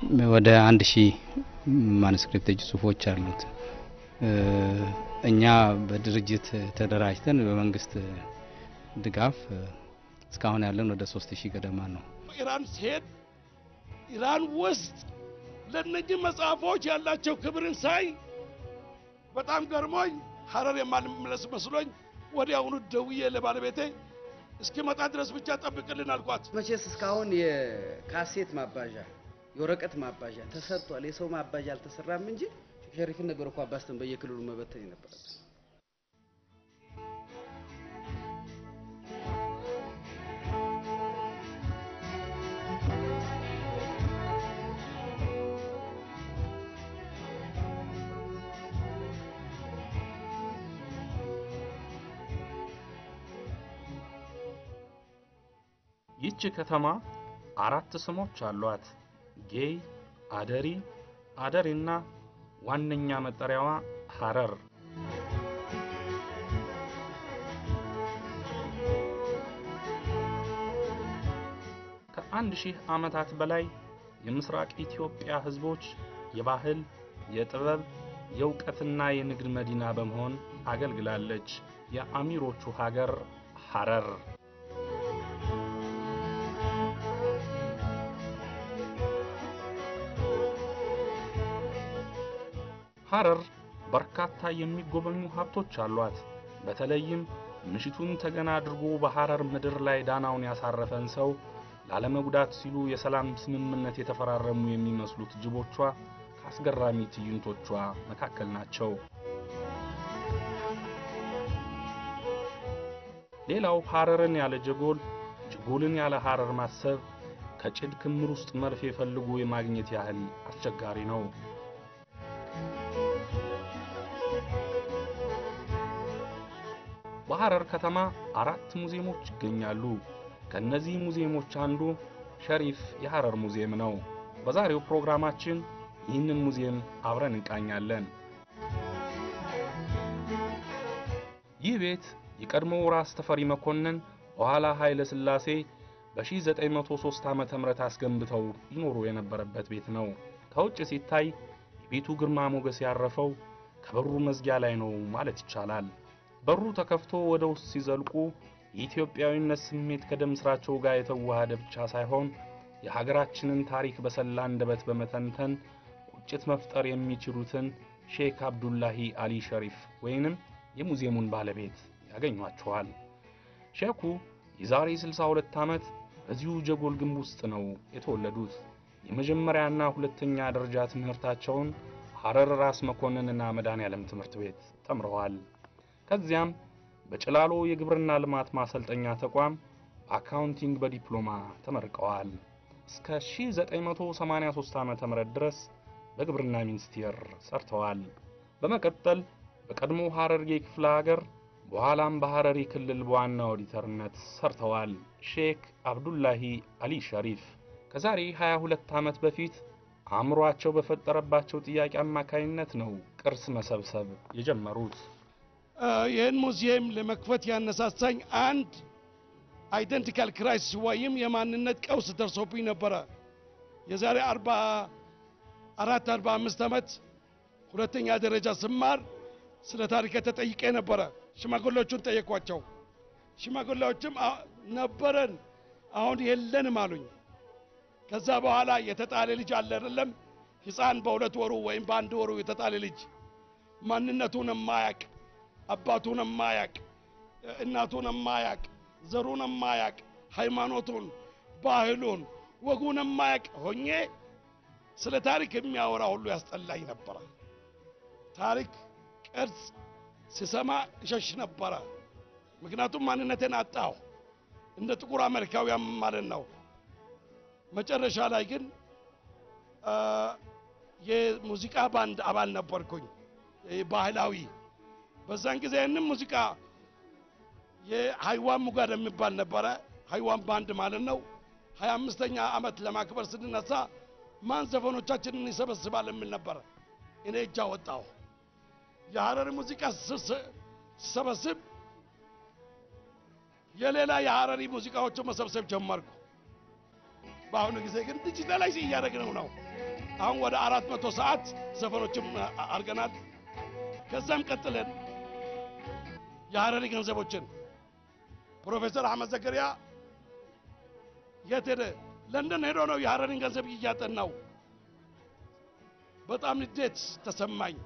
ወደ 1000 manuscript እጅ ጽሁፎች አሉት። እኛ በድርጅት ተደራጅተን በመንግስት ድጋፍ እስካሁን ያለን ወደ 3000 ገደማ ነው። ኢራን ሲሄድ ኢራን ውስጥ ለነዚህ መጽሐፎች ያላቸው ክብርን ሳይ በጣም ገርሞኝ ሐረር የማልመለስ መስሎኝ ወዲያውኑ ደውዬ ለባለቤቴ እስኪመጣ ድረስ ብቻ ጠብቅልን አልኳት። መቼስ እስካሁን የካሴት ማባዣ የወረቀት ማባዣ ተሰርቷል፣ የሰው ማባዣ አልተሰራም እንጂ ሸሪፍን ነበር እኮ አባስተን በየክልሉ መበተን የነበረበት። ይህች ከተማ አራት ስሞች አሏት። ጌይ፣ አደሪ፣ አደሬና ዋነኛ መጠሪያዋ ሐረር። ከ1000 ዓመታት በላይ የምስራቅ ኢትዮጵያ ሕዝቦች የባህል፣ የጥበብ፣ የእውቀትና የንግድ መዲና በመሆን አገልግላለች። የአሚሮቹ ሀገር ሐረር። ሐረር በርካታ የሚጎበኙ ሀብቶች አሏት። በተለይም ምሽቱን ተገና አድርጎ በሐረር ምድር ላይ ዳናውን ያሳረፈን ሰው ላለመጉዳት ሲሉ የሰላም ስምምነት የተፈራረሙ የሚመስሉት ጅቦቿ ከአስገራሚ ትዕይንቶቿ መካከል ናቸው። ሌላው ሐረርን ያለ ጀጎል፣ ጀጎልን ያለ ሐረር ማሰብ ከጭድ ክምር ውስጥ መርፌ ፈልጎ የማግኘት ያህል አስቸጋሪ ነው። በሐረር ከተማ አራት ሙዚየሞች ይገኛሉ። ከነዚህ ሙዚየሞች አንዱ ሸሪፍ የሐረር ሙዚየም ነው። በዛሬው ፕሮግራማችን ይህንን ሙዚየም አብረን እንቃኛለን። ይህ ቤት የቀድሞው ራስ ተፈሪ መኮንን በኋላ ኃይለ ሥላሴ በ1903 ዓመተ ምህረት አስገንብተው ይኖሩ የነበረበት ቤት ነው። ከውጭ ሲታይ የቤቱ ግርማ ሞገስ ያረፈው ከበሩ መዝጊያ ላይ ነው ማለት ይቻላል። በሩ ተከፍቶ ወደ ውስጥ ሲዘልቁ የኢትዮጵያዊነት ስሜት ከደም ስራቸው ጋር የተዋሃደ ብቻ ሳይሆን የሀገራችንን ታሪክ በሰላ አንደበት በመተንተን ቁጭት መፍጠር የሚችሉትን ሼክ አብዱላሂ አሊ ሸሪፍ ወይንም የሙዚየሙን ባለቤት ያገኟቸዋል። ሼኩ የዛሬ 62 ዓመት በዚሁ ጀጎል ግንብ ውስጥ ነው የተወለዱት። የመጀመሪያና ሁለተኛ ደረጃ ትምህርታቸውን ሐረር ራስ መኮንንና መድኃኔዓለም ትምህርት ቤት ተምረዋል። ከዚያም በጭላሎ የግብርና ልማት ማሰልጠኛ ተቋም በ accounting በዲፕሎማ ተመርቀዋል። እስከ 1983 ዓመተ ምህረት ድረስ በግብርና ሚኒስቴር ሰርተዋል። በመቀጠል በቀድሞ ሐረርጌ ክፍለ ሀገር በኋላም በሐረሪ ክልል በዋና ኦዲተርነት ሰርተዋል። ሼክ አብዱላሂ አሊ ሸሪፍ ከዛሬ 22 ዓመት በፊት አእምሯቸው በፈጠረባቸው ጥያቄ አማካይነት ነው ቅርስ መሰብሰብ የጀመሩት። ይህን ሙዚየም ለመክፈት ያነሳሳኝ አንድ identical crisis ወይም የማንነት ቀውስ ደርሶብኝ ነበረ። የዛሬ 44 45 ዓመት ሁለተኛ ደረጃ ስማር ስለ ታሪክ ተጠይቄ ነበረ። ሽማግሌዎቹን ጠየኳቸው። ሽማግሌዎችም ነበረን አሁን የለንም አሉኝ። ከዛ በኋላ የተጣለ ልጅ አለ አይደለም፣ ሕፃን በሁለት ወሩ ወይም በአንድ ወሩ የተጣለ ልጅ ማንነቱን የማያቅ፣ አባቱን የማያቅ፣ እናቱን የማያቅ፣ ዘሩን የማያቅ፣ ሃይማኖቱን፣ ባህሉን፣ ወጉን የማያቅ ሆኜ ስለ ታሪክ የሚያወራ ሁሉ ያስጠላኝ ነበረ። ታሪክ ቅርጽ ስሰማ እሸሽ ነበረ። ምክንያቱም ማንነቴን አጣሁ፣ እንደ ጥቁር አሜሪካውያን ማለት ነው። መጨረሻ ላይ ግን የሙዚቃ ባንድ አባል ነበርኩኝ፣ ባህላዊ። በዛን ጊዜ ያንን ሙዚቃ የሃይዋን ሙጋድ የሚባል ነበረ፣ ሃይዋን ባንድ ማለት ነው። 25ኛ ዓመት ለማክበር ስንነሳ ማን ዘፈኖቻችንን ይሰበስባል የሚል ነበረ። እኔ እጅ አወጣሁ። የሐረሪ ሙዚቃ ስሰበስብ የሌላ የሐረሪ ሙዚቃዎችን መሰብሰብ ጀመርኩ። በአሁኑ ጊዜ ግን digitalize እያደረግነው ነው። አሁን ወደ 400 ሰዓት ዘፈኖችም አድርገናል። ከዛም ቀጥለን የሀረሪ ገንዘቦችን ፕሮፌሰር አህመድ ዘከሪያ የት ሄደ? ለንደን ሄዶ ነው የሀረሪን ገንዘብ እያጠናው። በጣም ንዴት ተሰማኝ።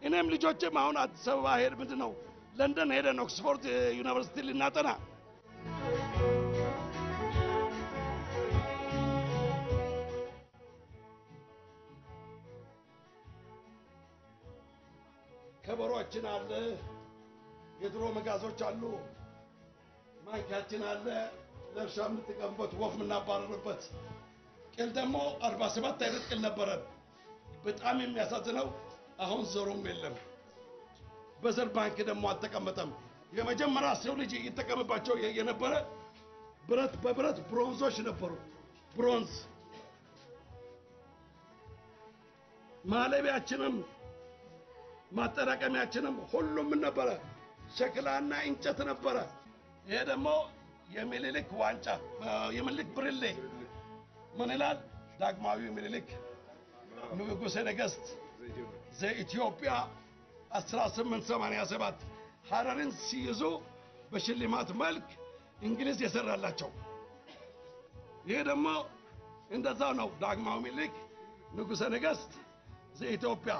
እኔም ልጆቼም አሁን አዲስ አበባ ሄድ ምንድን ነው ለንደን ሄደን ኦክስፎርድ ዩኒቨርሲቲ ልናጠና። ከበሮችን አለ፣ የድሮ መጋዞች አሉ፣ ማንኪያችን አለ፣ ለእርሻ የምንጠቀምበት ወፍ የምናባረርበት ቅል ደግሞ 47 አይነት ቅል ነበረን። በጣም የሚያሳዝነው አሁን ዘሩም የለም። በዘር ባንክ ደግሞ አልተቀመጠም። የመጀመሪያ ሰው ልጅ ይጠቀምባቸው የነበረ ብረት በብረት ብሮንዞች ነበሩ። ብሮንዝ ማለቢያችንም ማጠራቀሚያችንም ሁሉም ነበረ፣ ሸክላና እንጨት ነበረ። ይሄ ደግሞ የሚኒልክ ዋንጫ፣ የሚኒልክ ብርሌ ምን ይላል? ዳግማዊ ሚኒልክ ንጉሠ ነገሥት ዘኢትዮጵያ 1887 ሀረርን ሲይዙ በሽልማት መልክ እንግሊዝ የሰራላቸው። ይሄ ደግሞ እንደዛው ነው። ዳግማዊ ሚኒልክ ንጉሠ ነገሥት ዘኢትዮጵያ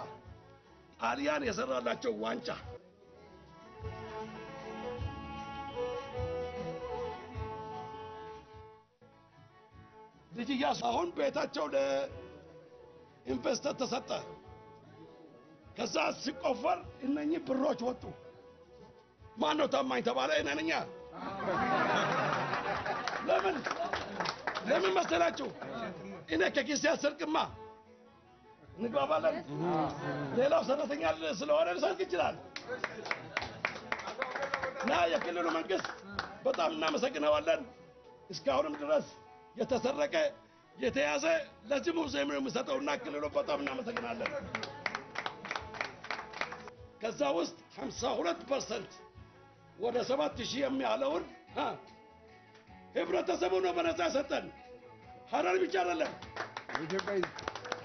ጣሊያን የሰራላቸው ዋንጫ። ልጅ ኢያሱ አሁን ቤታቸው ለ investor ተሰጠ። ከዛ ሲቆፈር እነኚህ ብሮች ወጡ። ማን ነው ታማኝ ተባለ? እኔ ነኝ። ለምን ለምን መሰላችሁ? እኔ ከኪሴ አልሰርቅማ። እንግባባለን። ሌላው ሰራተኛ ስለሆነ ሊሰርቅ ይችላል። እና የክልሉ መንግስት በጣም እናመሰግነዋለን። እስካሁንም ድረስ የተሰረቀ የተያዘ ለዚህ ሙዚየም ነው የሚሰጠውና ክልሉ በጣም እናመሰግናለን። ከዛ ውስጥ 52% ወደ 7000 የሚያለውን ህብረተሰቡ ነው በነፃ ሰጠን። ሀረር ብቻ አይደለም፣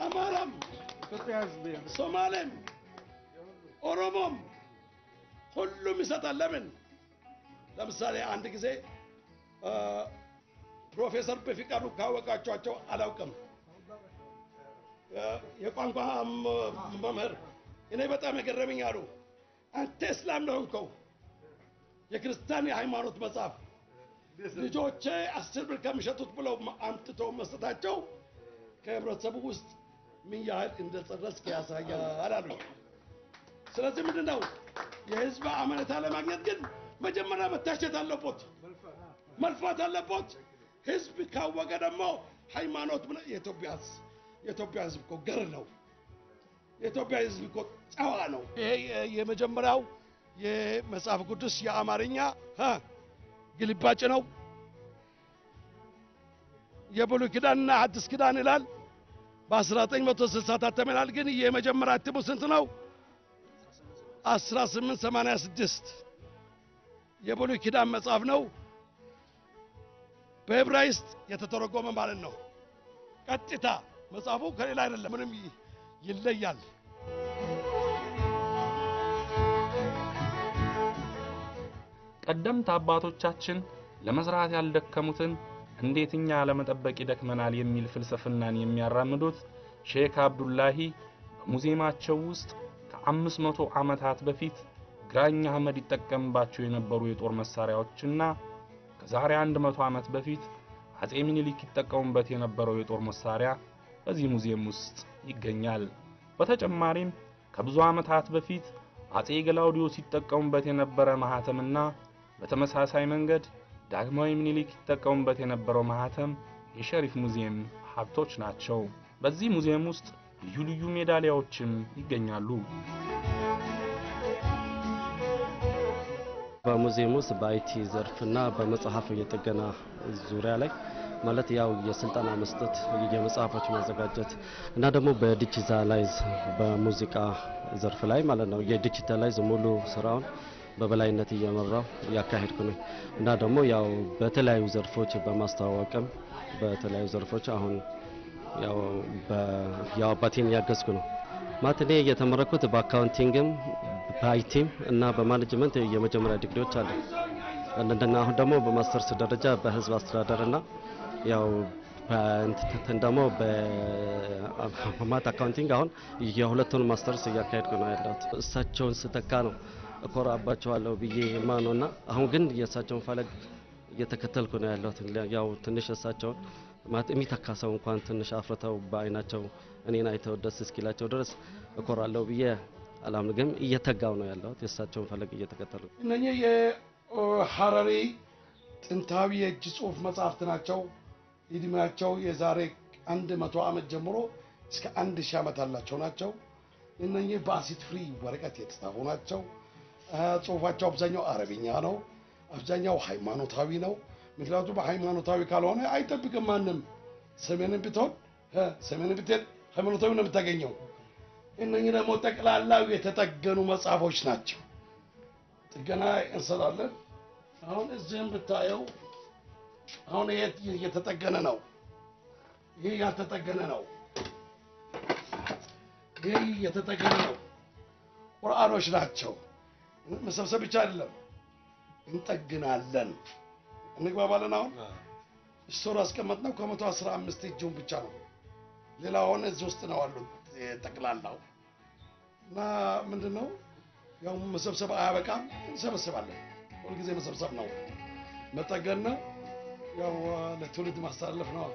አማራም፣ ሶማሌም፣ ኦሮሞም ሁሉም ይሰጣል። ለምን? ለምሳሌ አንድ ጊዜ ፕሮፌሰር በፊቃዱ ካወቃቸዋቸው አላውቅም፣ የቋንቋ መምህር እኔ በጣም የገረመኝ አሉ፣ አንተ እስላም ነው እንከው የክርስቲያን የሃይማኖት መጽሐፍ ልጆቼ 10 ብር ከሚሸጡት ብለው አምጥተው መስጠታቸው ከህብረተሰቡ ውስጥ ምን ያህል እንደጸረስክ ያሳያል አሉ። ስለዚህ ምንድን ነው የህዝብ አመኔታ ለማግኘት ግን መጀመሪያ መታሸት አለቦት፣ መልፋት አለቦት። ህዝብ ካወቀ ደግሞ ሃይማኖት የኢትዮጵያ ህዝብ እኮ ገር ነው። የኢትዮጵያ ህዝብ እኮ ጨዋ ነው። ይሄ የመጀመሪያው የመጽሐፍ ቅዱስ የአማርኛ ግልባጭ ነው። የብሉይ ኪዳንና አዲስ ኪዳን ይላል። በ1960 ታተመ ይላል። ግን የመጀመሪያ እትሙ ስንት ነው? 1886 የብሉይ ኪዳን መጽሐፍ ነው። በዕብራይስጥ የተተረጎመ ማለት ነው። ቀጥታ መጽሐፉ ከሌላ አይደለም፣ ምንም ይለያል። ቀደምት አባቶቻችን ለመስራት ያልደከሙትን እንዴት እኛ ለመጠበቅ ይደክመናል የሚል ፍልስፍናን የሚያራምዱት ሼክ አብዱላሂ በሙዚየማቸው ውስጥ ከ500 ዓመታት በፊት ግራኝ አህመድ ይጠቀምባቸው የነበሩ የጦር መሳሪያዎችና ከዛሬ 100 ዓመት በፊት አጼ ሚኒሊክ ይጠቀሙበት የነበረው የጦር መሳሪያ በዚህ ሙዚየም ውስጥ ይገኛል። በተጨማሪም ከብዙ ዓመታት በፊት አጼ ገላውዲዮስ ይጠቀሙበት የነበረ ማህተምና በተመሳሳይ መንገድ ዳግማዊ ሚኒሊክ ይጠቀሙበት የነበረው ማህተም የሸሪፍ ሙዚየም ሀብቶች ናቸው። በዚህ ሙዚየም ውስጥ ልዩ ልዩ ሜዳሊያዎችም ይገኛሉ። በሙዚየም ውስጥ በ IT ዘርፍና በመጽሐፍ የጥገና ዙሪያ ላይ ማለት ያው የስልጠና መስጠት፣ የመጽሐፎች ማዘጋጀት እና ደግሞ በ digitalize በሙዚቃ ዘርፍ ላይ ማለት ነው የ digitalize ሙሉ ስራውን በበላይነት እየመራው ያካሄድኩ ነኝ እና ደግሞ ያው በተለያዩ ዘርፎች በማስተዋወቅም በተለያዩ ዘርፎች አሁን ያው ያው አባቴን እያገዝኩ ነው። ማለት እኔ የተመረኩት በ accounting ም በ IT ም እና በ management የመጀመሪያ ዲግሪዎች አሉ። እንደና አሁን ደግሞ በማስተርስ ደረጃ በህዝብ አስተዳደርና ያው በእንትን ደግሞ በማት accounting አሁን የሁለቱን ማስተርስ እያካሄድኩ ነው ያለሁት። እሳቸውን ስተካ ነው እኮራባቸዋለሁ ብዬ የማምነውና አሁን ግን የእሳቸውን ፈለግ እየተከተልኩ ነው ያለሁት። ያው ትንሽ እሳቸውን ማለት የሚተካ ሰው እንኳን ትንሽ አፍርተው በአይናቸው እኔን አይተው ደስ እስኪላቸው ድረስ እኮራለሁ ብዬ አላምን፣ ግን እየተጋው ነው ያለሁት የእሳቸውን ፈለግ እየተከተልኩ። እነኚህ የሀረሪ ጥንታዊ የእጅ ጽሑፍ መጽሐፍት ናቸው። እድሜያቸው የዛሬ 100 ዓመት ጀምሮ እስከ 1000 ዓመት ያላቸው ናቸው። እነኚህ በ acid free ወረቀት የተጻፉ ናቸው። ጽሑፋቸው አብዛኛው አረብኛ ነው። አብዛኛው ሃይማኖታዊ ነው። ምክንያቱም ሃይማኖታዊ ካልሆነ አይጠብቅም ማንም። ሰሜንን ብትሆን ሰሜንን ብትሄድ ሃይማኖታዊ ነው የምታገኘው። እነኚህ ደግሞ ጠቅላላው የተጠገኑ መጽሐፎች ናቸው። ጥገና እንሰራለን። አሁን እዚህም ብታየው አሁን ይሄ የተጠገነ ነው። ይሄ ያልተጠገነ ነው። ይሄ የተጠገነ ነው። ቁርአኖች ናቸው። መሰብሰብ ብቻ አይደለም፣ እንጠግናለን። እንግባባለን። አሁን store አስቀመጥነው ከ115 እጁን ብቻ ነው። ሌላውን እዚህ ውስጥ ነው አሉ ጠቅላላው። እና ምንድን ነው ያው መሰብሰብ አያበቃም፣ እንሰበስባለን። ሁልጊዜ መሰብሰብ ነው፣ መጠገን ነው፣ ያው ለትውልድ ማስተላለፍ ነው።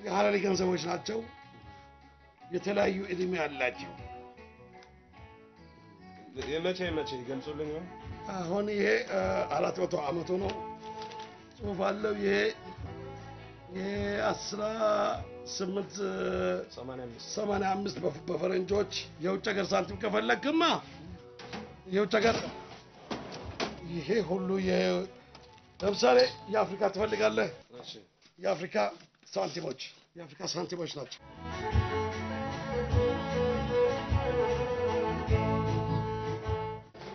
የሀረሪ ገንዘቦች ናቸው። የተለያዩ እድሜ ያላቸው። የመቼ መቼ ይገልጹልኝ ይሆን? አሁን ይሄ 400 ዓመቱ ነው። ጽሁፍ አለው። ይሄ 1885 በፈረንጆች። የውጭ ሀገር ሳንቲም ከፈለግማ የውጭ ሀገር ይሄ ሁሉ፣ ለምሳሌ የአፍሪካ ትፈልጋለህ? የአፍሪካ ሳንቲሞች፣ የአፍሪካ ሳንቲሞች ናቸው።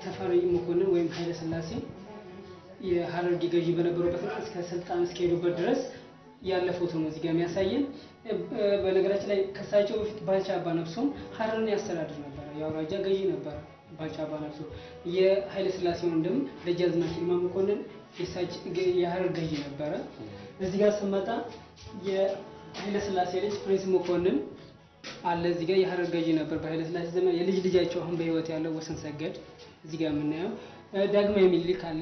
ተፈሪ መኮንን ወይም ኃይለ ሥላሴ የሀረርጌ ገዢ በነበሩበትና እስከ ስልጣን እስከሄዱበት ድረስ ያለ ፎቶ ነው እዚህ ጋር የሚያሳየን። በነገራችን ላይ ከሳቸው በፊት ባልቻ አባ ነፍሶም ሀረርን ያስተዳድር ነበረ። የአውራጃ ገዢ ነበረ ባልቻ አባ ነፍሶ። የኃይለ ሥላሴ ወንድም ደጃዝማች ይልማ መኮንን የሀረር ገዢ ነበረ። እዚህ ጋር ስመጣ የኃይለ ሥላሴ ልጅ ፕሪንስ መኮንን አለ። እዚህ ጋር የሀረር ገዢ ነበር በኃይለ ሥላሴ ዘመን። የልጅ ልጃቸው አሁን በህይወት ያለው ወሰን ሰገድ እዚህ ጋር የምናየው። ዳግማዊ ምኒልክ አለ።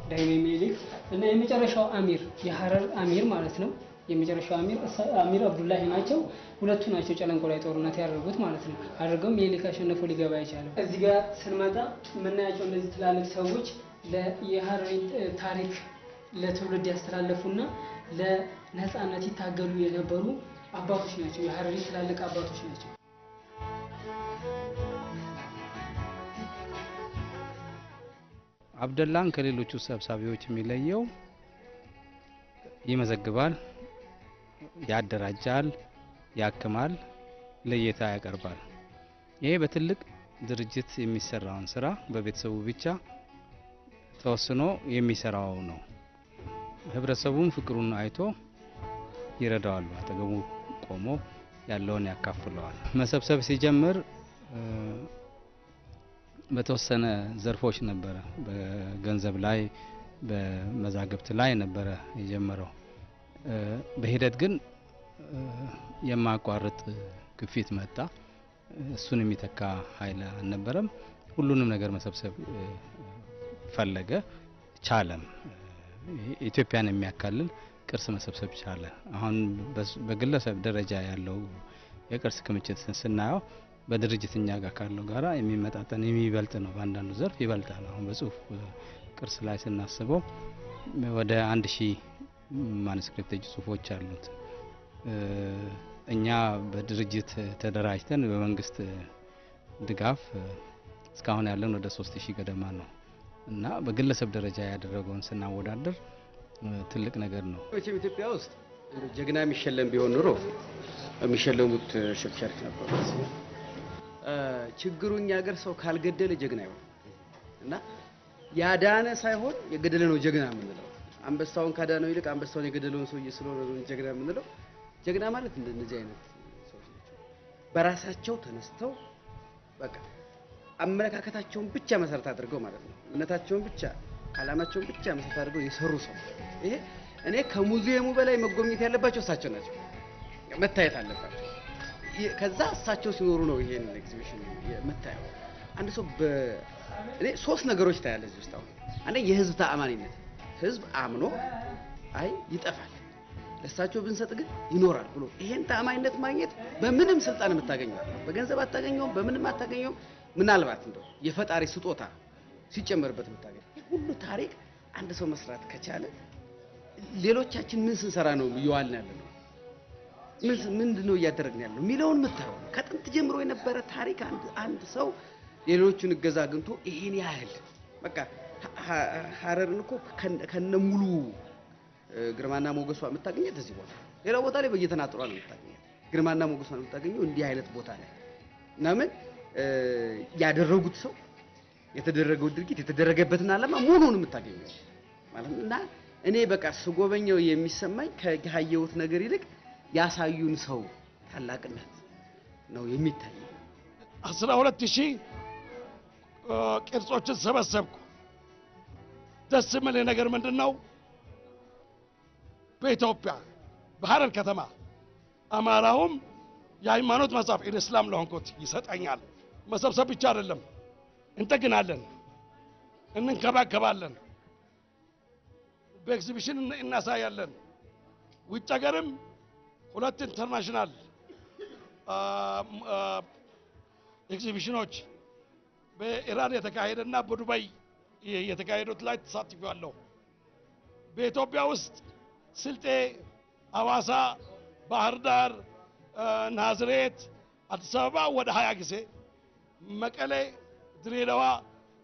ዳግማዊ ምኒልክ እና የመጨረሻው አሚር፣ የሀረር አሚር ማለት ነው። የመጨረሻው አሚር አሚር አብዱላሂ ናቸው። ሁለቱ ናቸው ጨለንቆ ላይ ጦርነት ያደረጉት ማለት ነው። አድርገው ምኒልክ አሸንፎ ሊገባ የቻለው። እዚህ ጋር ስንመጣ የምናያቸው እነዚህ ትላልቅ ሰዎች የሀረሪ ታሪክ ለትውልድ ያስተላለፉና ለነጻነት ይታገሉ የነበሩ አባቶች ናቸው። የሀረሪ ትላልቅ አባቶች ናቸው። አብደላን ከሌሎቹ ሰብሳቢዎች የሚለየው ይመዘግባል፣ ያደራጃል፣ ያክማል፣ ለእይታ ያቀርባል። ይሄ በትልቅ ድርጅት የሚሰራውን ስራ በቤተሰቡ ብቻ ተወስኖ የሚሰራው ነው። ህብረተሰቡም ፍቅሩን አይቶ ይረዳዋል። አጠገቡ ቆሞ ያለውን ያካፍለዋል። መሰብሰብ ሲጀምር በተወሰነ ዘርፎች ነበረ። በገንዘብ ላይ፣ በመዛግብት ላይ ነበረ የጀመረው። በሂደት ግን የማያቋርጥ ግፊት መጣ። እሱን የሚተካ ኃይል አልነበረም። ሁሉንም ነገር መሰብሰብ ፈለገ፣ ቻለም። ኢትዮጵያን የሚያካልል ቅርስ መሰብሰብ ቻለ። አሁን በግለሰብ ደረጃ ያለው የቅርስ ክምችት ስናየው በድርጅት እኛ ጋር ካለው ጋራ የሚመጣጠን የሚበልጥ ነው። በአንዳንዱ ዘርፍ ይበልጣል። አሁን በጽሁፍ ቅርስ ላይ ስናስበው ወደ 1000 manuscript እጅ ጽሁፎች አሉት። እኛ በድርጅት ተደራጅተን በመንግስት ድጋፍ እስካሁን ያለን ወደ 3000 ገደማ ነው እና በግለሰብ ደረጃ ያደረገውን ስናወዳደር ትልቅ ነገር ነው። መቼም ኢትዮጵያ ውስጥ ጀግና የሚሸለም ቢሆን ኑሮ የሚሸለሙት ሼክ ሸሪፍ ነበሩ። ችግሩ እኛ ሀገር ሰው ካልገደለ ጀግና አይሆንም እና ያዳነ ሳይሆን የገደለ ነው ጀግና የምንለው። አንበሳውን ካዳነው ይልቅ አንበሳውን የገደለውን ሰውዬ ስለሆነ ነው ጀግና የምንለው። ጀግና ማለት እንደነዚህ አይነት ሰዎች ናቸው። በራሳቸው ተነስተው በቃ አመለካከታቸውን ብቻ መሰረት አድርገው ማለት ነው፣ እምነታቸውን ብቻ አላማቸውን ብቻ መሰረት አድርገው የሰሩ ሰው። ይሄ እኔ ከሙዚየሙ በላይ መጎብኘት ያለባቸው እሳቸው ናቸው፣ መታየት አለባቸው። ከዛ እሳቸው ሲኖሩ ነው ይሄን ኤግዚቢሽን የምታየው። አንድ ሰው እኔ ሶስት ነገሮች ታያለህ እዚህ ውስጥ አሁን። አንደኛ የህዝብ ተአማኒነት፣ ህዝብ አምኖ አይ ይጠፋል ለእሳቸው ብንሰጥ ግን ይኖራል ብሎ ይሄን ተአማኒነት ማግኘት በምንም ስልጣን የምታገኘው በገንዘብ አታገኘውም፣ በምንም አታገኘውም። ምናልባት እንደው የፈጣሪ ስጦታ ሲጨመርበት የምታገኘው። ይህ ሁሉ ታሪክ አንድ ሰው መስራት ከቻለ ሌሎቻችን ምን ስንሰራ ነው እየዋልን ያለ ነው? ምንድን ነው እያደረግን ያለው የሚለውን የምታየው ነው። ከጥንት ጀምሮ የነበረ ታሪክ አንድ ሰው ሌሎቹን እገዛ አግኝቶ ይሄን ያህል በቃ ሀረርን እኮ ከነ ሙሉ ግርማና ሞገሷ የምታገኘት እዚህ ቦታ፣ ሌላው ቦታ ላይ በየተናጥሯ ነው የምታገኘት። ግርማና ሞገሷ የምታገኘው እንዲህ አይነት ቦታ ላይ ምናምን ያደረጉት ሰው የተደረገው ድርጊት የተደረገበትን ዓላማ ሙሉውን የምታገኘው ማለት ነው። እና እኔ በቃ ስጎበኘው የሚሰማኝ ካየሁት ነገር ይልቅ ያሳዩን ሰው ታላቅነት ነው የሚታየው። 12,000 ቅርጾችን ሰበሰብኩ። ደስ የሚል ነገር ምንድን ነው? በኢትዮጵያ በሐረር ከተማ አማራውም የሃይማኖት መጽሐፍ ኢስላም ለሆንኩት ይሰጠኛል። መሰብሰብ ብቻ አይደለም፣ እንጠግናለን፣ እንንከባከባለን፣ በኤግዚቢሽን እናሳያለን። ውጭ ሀገርም 2 international ኤግዚቢሽኖች በኢራን የተካሄደና በዱባይ የተካሄዱት ላይ ተሳትፌያለሁ። በኢትዮጵያ ውስጥ ስልጤ፣ አዋሳ፣ ባህር ዳር፣ ናዝሬት፣ አዲስ አበባ ወደ 20 ጊዜ፣ መቀሌ፣ ድሬዳዋ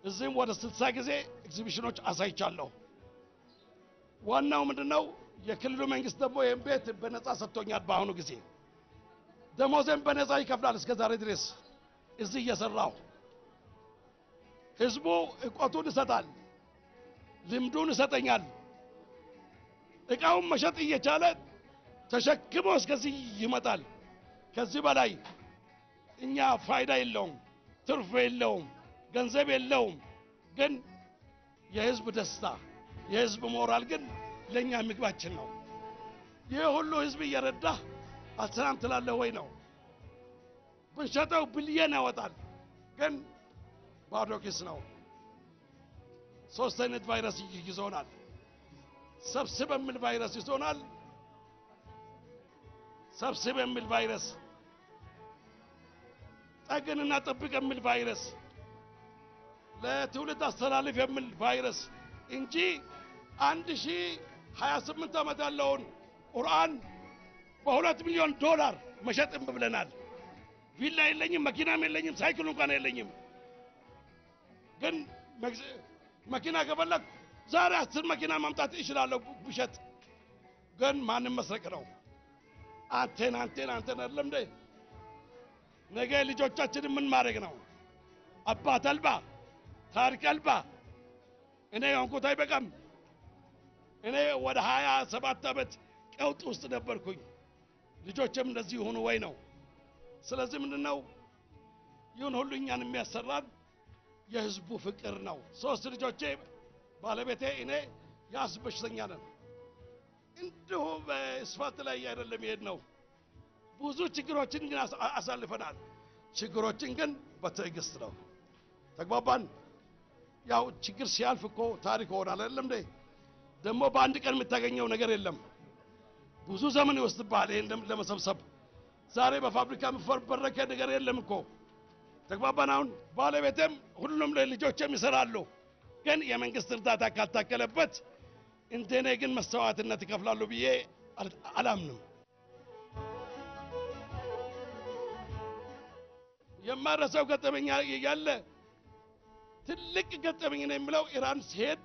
እዚህም ወደ 60 ጊዜ ኤግዚቢሽኖች አሳይቻለሁ። ዋናው ምንድነው? የክልሉ መንግስት ደግሞ ይህን ቤት በነፃ ሰጥቶኛል። በአሁኑ ጊዜ ደሞዜም በነፃ ይከፍላል። እስከ ዛሬ ድረስ እዚህ እየሰራሁ ህዝቡ እውቀቱን ይሰጣል፣ ልምዱን ይሰጠኛል። እቃውን መሸጥ እየቻለ ተሸክሞ እስከዚህ ይመጣል። ከዚህ በላይ እኛ ፋይዳ የለውም፣ ትርፍ የለውም፣ ገንዘብ የለውም። ግን የህዝብ ደስታ የህዝብ ሞራል ግን ለኛ ምግባችን ነው። ይህ ሁሉ ህዝብ እየረዳ አልሰራም ትላለህ ወይ ነው? ብንሸጠው ቢሊየን ያወጣል፣ ግን ባዶ ኪስ ነው። 3 አይነት ቫይረስ ይዞናል። ሰብስብ የሚል ቫይረስ ይዞናል። ሰብስብ የሚል ቫይረስ፣ ጠግንና ጠብቅ የሚል ቫይረስ፣ ለትውልድ አስተላልፍ የሚል ቫይረስ እንጂ 1028 ዓመት ያለውን ቁርአን በ2 ሚሊዮን ዶላር መሸጥ እምቢ ብለናል። ቪላ የለኝም፣ መኪናም የለኝም፣ ሳይክል እንኳን የለኝም። ግን መኪና ከፈለግ ዛሬ 10 መኪና ማምጣት እችላለሁ ብሸጥ። ግን ማንም መስረቅ ነው። አንተን አንተን አንተን አይደለም እንዴ? ነገ ልጆቻችንን ምን ማድረግ ነው? አባት አልባ ታሪክ አልባ። እኔ የሆንኩት አይበቃም። እኔ ወደ 27 ዓመት ቀውጥ ውስጥ ነበርኩኝ። ልጆችም እንደዚህ ይሆኑ ወይ ነው? ስለዚህ ምንድነው ይሁን ሁሉ እኛን የሚያሰራን የህዝቡ ፍቅር ነው። 3 ልጆቼ ባለቤቴ እኔ የአስም በሽተኛ ነን። እንዲሁ በስፋት ላይ አይደለም ይሄድ ነው። ብዙ ችግሮችን ግን አሳልፈናል። ችግሮችን ግን በትዕግስት ነው። ተግባባን። ያው ችግር ሲያልፍ እኮ ታሪክ ሆናል አይደለም እንዴ? ደግሞ በአንድ ቀን የምታገኘው ነገር የለም። ብዙ ዘመን ይወስድብሃል ይሄን ለመሰብሰብ። ዛሬ በፋብሪካ የሚፈበረከ ነገር የለም እኮ። ተግባባን። አሁን ባለቤቴም ሁሉም ልጆቼም ይሰራሉ። ግን የመንግስት እርዳታ ካልታከለበት እንደኔ ግን መስዋዕትነት ይከፍላሉ ብዬ አላምንም። የማረሳው ገጠመኝ ያለ ትልቅ ገጠመኝ ነው የምለው ኢራን ሲሄድ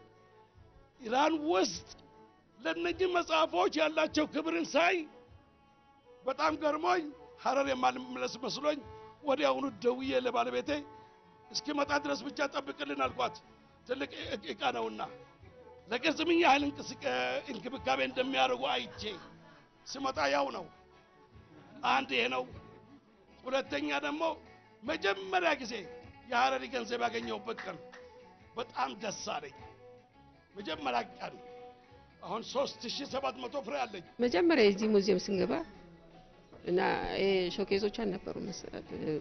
ኢራን ውስጥ ለእነዚህ መጽሐፎች ያላቸው ክብርን ሳይ በጣም ገርሞኝ ሐረር የማልመለስ መስሎኝ ወዲያውኑ ደውዬ ለባለቤቴ እስኪመጣ ድረስ ብቻ ጠብቅልን አልኳት። ትልቅ እቃ ነውና ለቅርስ ምን ያህል እንክብካቤ እንደሚያደርጉ አይቼ ስመጣ ያው ነው። አንድ ይሄ ነው። ሁለተኛ ደግሞ መጀመሪያ ጊዜ የሀረሪ ገንዘብ ያገኘሁበት ቀን በጣም ደስ አለኝ። መጀመሪያ ቀን አሁን 3700 ፍሬ አለኝ። መጀመሪያ የዚህ ሙዚየም ስንገባ እና showcase ኦች አልነበሩ፣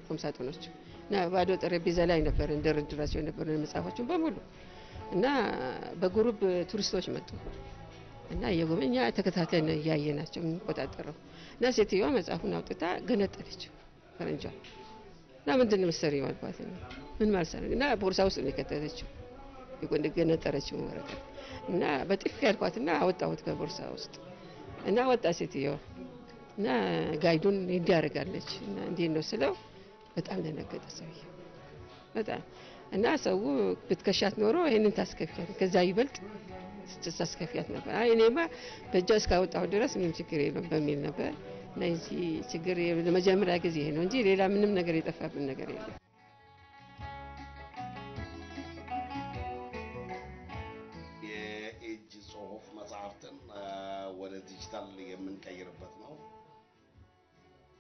ቁም ሳጥኖች፣ እና ባዶ ጠረጴዛ ላይ ነበር እንደረድራቸው የነበሩ መጽሐፎችን በሙሉ። እና በ group ቱሪስቶች መጡ እና እየጎበኛ ተከታትለን እያየናቸው የምንቆጣጠረው፣ እና ሴትዮዋ መጽሐፉን አውጥታ ገነጠለችው ፈረንጇ፣ እና ምንድን ነው የምትሰሪው አልኳት። ምን ማለት ነው? እና ቦርሳ ውስጥ ነው የከተተችው የገነጠለችው ወረቀት፣ እና በጥፊ ያልኳትና አወጣሁት ከቦርሳ ውስጥ፣ እና ወጣ ሴትዮዋ እና guide ኡን እንዲህ ያደርጋለች እና እንዴት ነው ስለው በጣም ደነገጠ ሰውዬው በጣም። እና ሰው ብትከሻት ኖሮ ይሄንን ታስከፊያት፣ ከዛ ይበልጥ ታስከፊያት ነበር። አይ እኔማ በእጇ እስካወጣሁ ድረስ ምንም ችግር የለውም በሚል ነበር። እና የዚህ ችግር ለመጀመሪያ ጊዜ ይሄ ነው እንጂ ሌላ ምንም ነገር የጠፋብን ነገር የለም። የእጅ ጽሁፍ መጽሐፍትን ወደ ዲጂታል የምንቀይርበት ነው።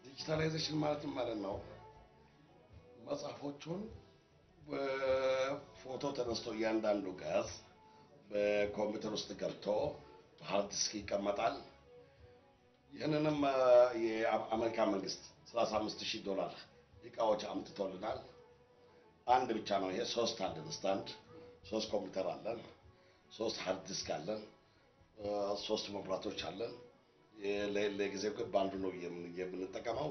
Digitalization ማለት ምን ማለት ነው? መጽሐፎቹን በፎቶ ተነስቶ እያንዳንዱ ገጽ በኮምፒውተር ውስጥ ገብቶ በ hard disk ይቀመጣል። ይህንንም የአሜሪካ መንግስት 35,000 ዶላር እቃዎች አምጥቶልናል። አንድ ብቻ ነው ይሄ። ሶስት አለን stand፣ ሶስት ኮምፒውተር አለን፣ ሶስት hard disk አለን፣ ሶስት መብራቶች አለን። ለጊዜው ግን በአንዱ ነው የምንጠቀመው።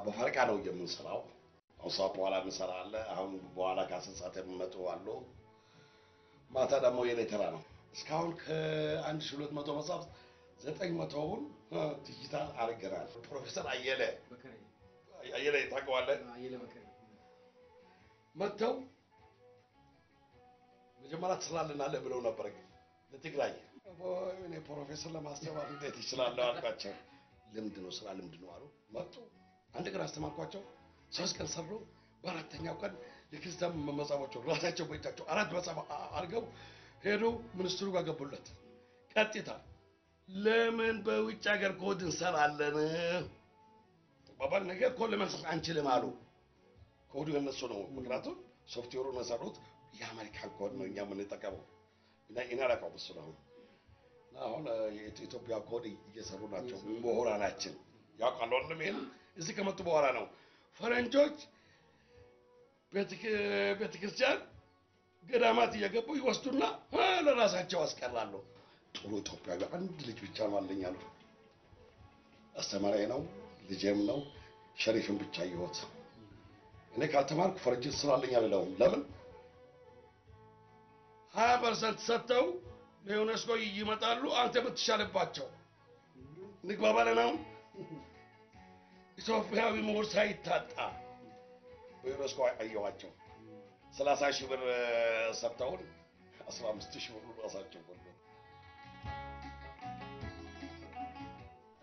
በፈረቃ ነው የምንሰራው። አሁን ሰዓት በኋላ የምንሰራ አለ። አሁን በኋላ ከ10 ሰዓት የሚመጡ አሉ። ማታ ደግሞ የኔ ተራ ነው። እስካሁን ከ1200 መጽሐፍ 900ውን ዲጂታል አድርገናል። ፕሮፌሰር አየለ፣ አየለ ታውቀዋለህ? መጥተው መጀመሪያ ትስራልናለህ ብለው ነበር ለትግራይ። እኔ ፕሮፌሰር ለማስተማር እንዴት ይችላለሁ አልኳቸው። ልምድ ነው፣ ስራ ልምድ ነው አሉ። መጡ። አንድ ቀን አስተማርኳቸው። 3 ቀን ሰሩ። በአራተኛው ቀን የክርስቲያን መጽሐፎቸው ራሳቸው በእጃቸው አራት መጽሐፍ አድርገው ሄዱ። ሚኒስትሩ ጋር ገቡለት። ቀጥታ ለምን በውጭ ሀገር ኮድ እንሰራለን? ተባባል ነገር ኮድ ለመስራት አንችልም አሉ። ኮዱ የነሱ ነው። ምክንያቱም ሶፍትዌሩን የሰሩት የአሜሪካን ኮድ ነው እኛ የምንጠቀመው። እኔ አላውቀውም እሱን አሁን። አሁን የኢትዮጵያ ኮድ እየሰሩ ናቸው ምሁራናችን ያውቃሉ። አይደለም ይሄን እዚህ ከመጡ በኋላ ነው ፈረንጆች ቤተክርስቲያን ገዳማት እየገቡ ይወስዱና ለራሳቸው አስቀራሉ። ጥሩ ኢትዮጵያዊ አንድ ልጅ ብቻ ነው አለኝ አሉ። አስተማሪ ነው፣ ልጄም ነው፣ ሸሪፍን ብቻ ይወት። እኔ ካልተማርኩ ፈረንጅን ስራልኝ አልለውም። ለምን 20% ሰጥተው ለዩኔስኮ ይመጣሉ። አንተ ብትሻልባቸው ንግባባለን። አሁን ኢትዮጵያዊ ምሁር ሳይታጣ በዩኔስኮ አየኋቸው። 30,000 ብር ሰጥተውን 15,000 ብር ራሳቸው በሉ።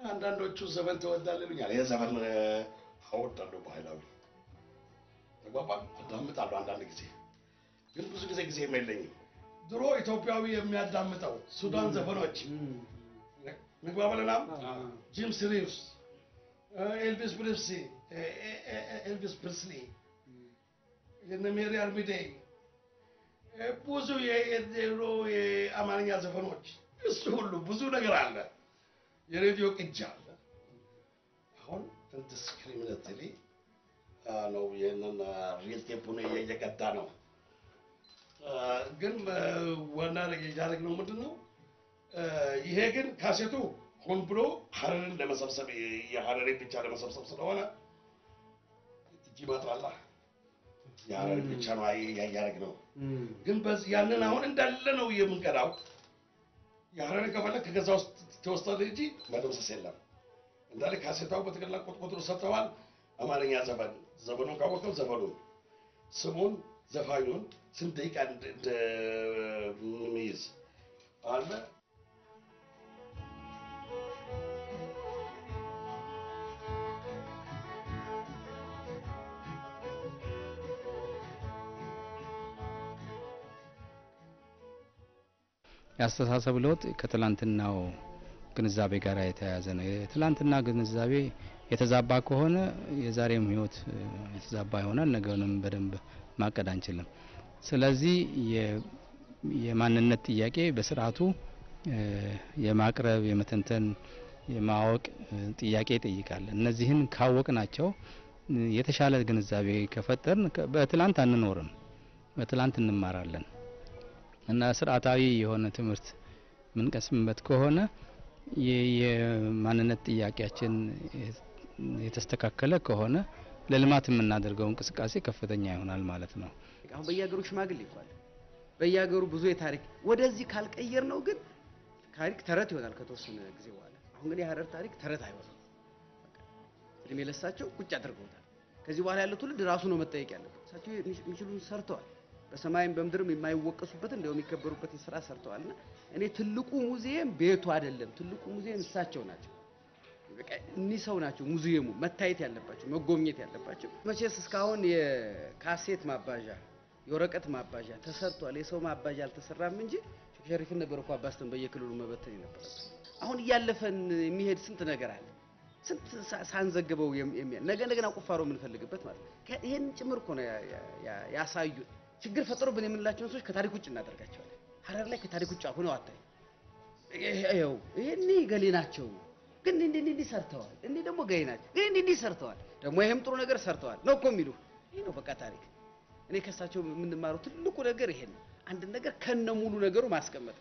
አንዳንዶቹ ዘፈን ትወዳለህ ይሉኛል። ይሄ ዘፈን እወዳለሁ፣ ባህላዊ ተግባባን፣ አዳምጣለሁ አንዳንድ ጊዜ፣ ግን ብዙ ጊዜ ጊዜም የለኝም። ድሮ ኢትዮጵያዊ የሚያዳምጠው ሱዳን ዘፈኖች ንግባባለና ጂምስ ሪቭስ፣ ኤልቪስ ፕሪስሊ፣ ኤልቪስ ፕሪስሊ፣ የነ ሜሪ አርሚዴ፣ ብዙ የድሮ የአማርኛ ዘፈኖች እሱ ሁሉ ብዙ ነገር አለ። የሬዲዮ ቅጅ አለ። አሁን indiscriminately ነው ይህንን reel tape ኡን እየቀዳ ነው። ግን ዋና ያደረግነው ምንድን ነው? ይሄ ግን ካሴቱ ሆን ብሎ ሀረርን ለመሰብሰብ፣ የሀረሪ ብቻ ለመሰብሰብ ስለሆነ እጅ ይመጣላ የሀረሪ ብቻ ነው ያደረግነው። ግን በዚህ ያንን አሁን እንዳለ ነው የምንቀዳው። የሀረሪ ከፈለግ ከገዛ ውስጥ ትወስዳለህ እንጂ መደምሰስ የለም። እንዳለ ካሴታው በትክክል ቁጥሩ ሰጥተዋል። አማርኛ ዘፈን ዘፈኑን ካወቀው ዘፈኑን ስሙን ዘፋኙን ስንት ደቂቃ እንደሚይዝ አለ። የአስተሳሰብ ለውጥ ከትላንትናው ግንዛቤ ጋር የተያያዘ ነው። የትላንትና ግንዛቤ የተዛባ ከሆነ የዛሬም ህይወት የተዛባ ይሆናል። ነገውንም በደንብ ማቀድ አንችልም። ስለዚህ የማንነት ጥያቄ በስርዓቱ የማቅረብ፣ የመተንተን፣ የማወቅ ጥያቄ ይጠይቃል። እነዚህን ካወቅናቸው፣ የተሻለ ግንዛቤ ከፈጠርን በትላንት አንኖርም፣ በትላንት እንማራለን እና ስርዓታዊ የሆነ ትምህርት ምንቀስምበት ከሆነ፣ የማንነት ጥያቄያችን የተስተካከለ ከሆነ ለልማት የምናደርገው እንቅስቃሴ ከፍተኛ ይሆናል ማለት ነው። አሁን በየሀገሩ ሽማግሌ እኮ አለ። በየሀገሩ ብዙ የታሪክ ወደዚህ ካልቀየር ነው ግን ታሪክ ተረት ይሆናል ከተወሰነ ጊዜ በኋላ። አሁን ግን የሀረር ታሪክ ተረት አይሆንም። እድሜ ለሳቸው ቁጭ አድርገውታል። ከዚህ በኋላ ያለው ትውልድ ራሱ ነው መጠየቅ ያለበት። እሳቸው የሚችሉን ሰርተዋል። በሰማይም በምድርም የማይወቀሱበትን እንደው የሚከበሩበትን ስራ ሰርተዋልና እኔ ትልቁ ሙዚየም ቤቱ አይደለም፣ ትልቁ ሙዚየም እሳቸው ናቸው። በቃ እኒህ ሰው ናቸው ሙዚየሙ መታየት ያለባቸው፣ መጎብኘት ያለባቸው። መቼስ እስካሁን የካሴት ማባዣ፣ የወረቀት ማባዣ ተሰርቷል። የሰው ማባዣ አልተሰራም እንጂ ሼክ ሸሪፍን ነበር እኮ አባዝተን በየክልሉ መበተን የነበረበት። አሁን እያለፈን የሚሄድ ስንት ነገር አለ። ስንት ሳንዘግበው ነገ እንደገና ቁፋሮ የምንፈልግበት ማለት ነው። ይሄን ጭምር እኮ ነው ያሳዩን። ችግር ፈጥሮብን የምንላቸውን ሰዎች ከታሪክ ውጭ እናደርጋቸዋለን። ሀረር ላይ ከታሪክ ውጭ ሆነው አታይም። ይኸው ይሄኔ ገሌ ናቸው ግን እንዲህ እንዲህ ሰርተዋል፣ እንዲህ ደግሞ ገሌ ናቸው ግን እንዲህ እንዲህ ሰርተዋል፣ ደግሞ ይሄም ጥሩ ነገር ሰርተዋል ነው እኮ የሚሉ። ይሄ ነው በቃ ታሪክ። እኔ ከሳቸው የምንማረው ትልቁ ነገር ይሄን ነው። አንድ ነገር ከነ ሙሉ ነገሩ ማስቀመጥ፣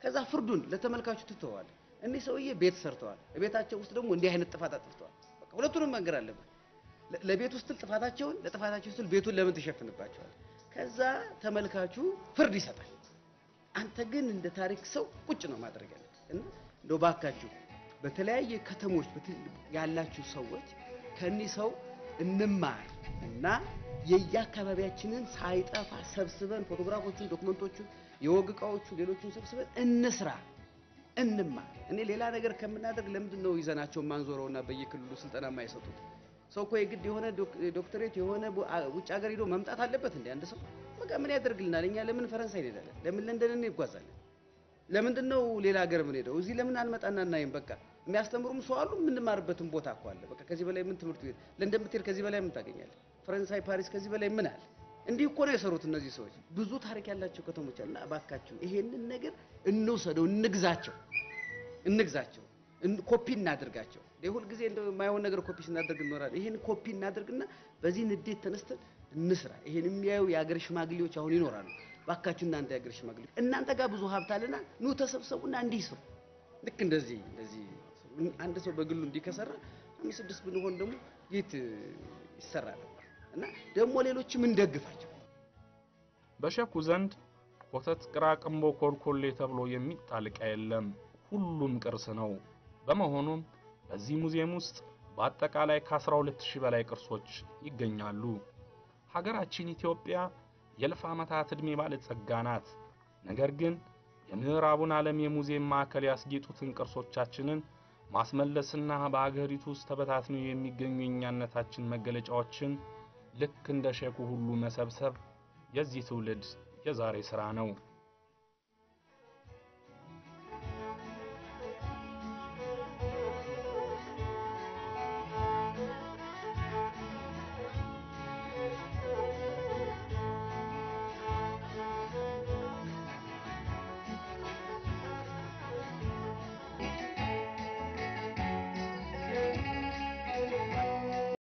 ከዛ ፍርዱን ለተመልካቹ ትተዋል። እኒህ ሰውዬ ቤት ሰርተዋል፣ ቤታቸው ውስጥ ደግሞ እንዲህ አይነት ጥፋት አጥፍተዋል። በቃ ሁለቱንም መንገር አለብን። ለቤት ውስጥ ጥፋታቸውን፣ ለጥፋታቸው ስትል ቤቱን ለምን ትሸፍንባቸዋል? ከዛ ተመልካቹ ፍርድ ይሰጣል። አንተ ግን እንደ ታሪክ ሰው ቁጭ ነው ማድረግ ያለብህ። እና እንደው ባካችሁ በተለያየ ከተሞች ያላችሁ ሰዎች ከኒህ ሰው እንማር እና የየአካባቢያችንን ሳይጠፋ ሰብስበን ፎቶግራፎቹን፣ ዶክመንቶቹን፣ የወግ እቃዎቹን፣ ሌሎቹን ሰብስበን እንስራ፣ እንማር። እኔ ሌላ ነገር ከምናደርግ ለምንድን ነው ይዘናቸው ማንዞረውና በየክልሉ ስልጠና የማይሰጡት? ሰው እኮ የግድ የሆነ ዶክተሬት የሆነ ውጭ ሀገር ሄዶ መምጣት አለበት እንዴ? አንድ ሰው በቃ ምን ያደርግልናል? እኛ ለምን ፈረንሳይ እንሄዳለን? ለምን ለንደን እንጓዛለን? ለምንድን ነው ሌላ ሀገር ምን ሄደው? እዚህ ለምን አንመጣና እናይም? በቃ የሚያስተምሩም ሰው አሉ፣ የምንማርበትም ቦታ እኮ አለ። በቃ ከዚህ በላይ ምን ትምህርት ቤት ለንደን ብትሄድ ከዚህ በላይ ምን ታገኛለህ? ፈረንሳይ ፓሪስ ከዚህ በላይ ምን አለ? እንዲህ እኮ ነው የሰሩት እነዚህ ሰዎች። ብዙ ታሪክ ያላቸው ከተሞች አሉና እባካችሁ ይሄንን ነገር እንውሰደው፣ እንግዛቸው፣ እንግዛቸው፣ ኮፒ እናድርጋቸው። ሁል ጊዜ እንደው የማይሆን ነገር ኮፒ ስናደርግ እንኖራለን። ይሄን ኮፒ እናድርግና በዚህ ንዴት ተነስተን እንስራ። ይሄን የሚያዩ የሀገር ሽማግሌዎች አሁን ይኖራሉ። እባካችሁ እናንተ የሀገር ሽማግሌዎች እናንተ ጋር ብዙ ሀብት አለና ኑ ተሰብሰቡና እንዲህ ስሩ። ልክ እንደዚህ እንደዚህ አንድ ሰው በግሉ እንዲህ ከሰራ አምስት ስድስት ብንሆን ደግሞ የት ይሰራ ነበር። እና ደግሞ ሌሎችም እንደግፋቸው። በሸኩ ዘንድ ኮተት፣ ቅራቅንቦ፣ ኮልኮሌ ተብሎ የሚጣል ዕቃ የለም። ሁሉም ቅርስ ነው። በመሆኑም በዚህ ሙዚየም ውስጥ በአጠቃላይ ከ12,000 በላይ ቅርሶች ይገኛሉ። ሀገራችን ኢትዮጵያ የእልፍ ዓመታት ዕድሜ ባለጸጋ ናት። ነገር ግን የምዕራቡን ዓለም የሙዚየም ማዕከል ያስጌጡትን ቅርሶቻችንን ማስመለስና በአገሪቱ ውስጥ ተበታትነው የሚገኙ የእኛነታችን መገለጫዎችን ልክ እንደ ሼኩ ሁሉ መሰብሰብ የዚህ ትውልድ የዛሬ ሥራ ነው።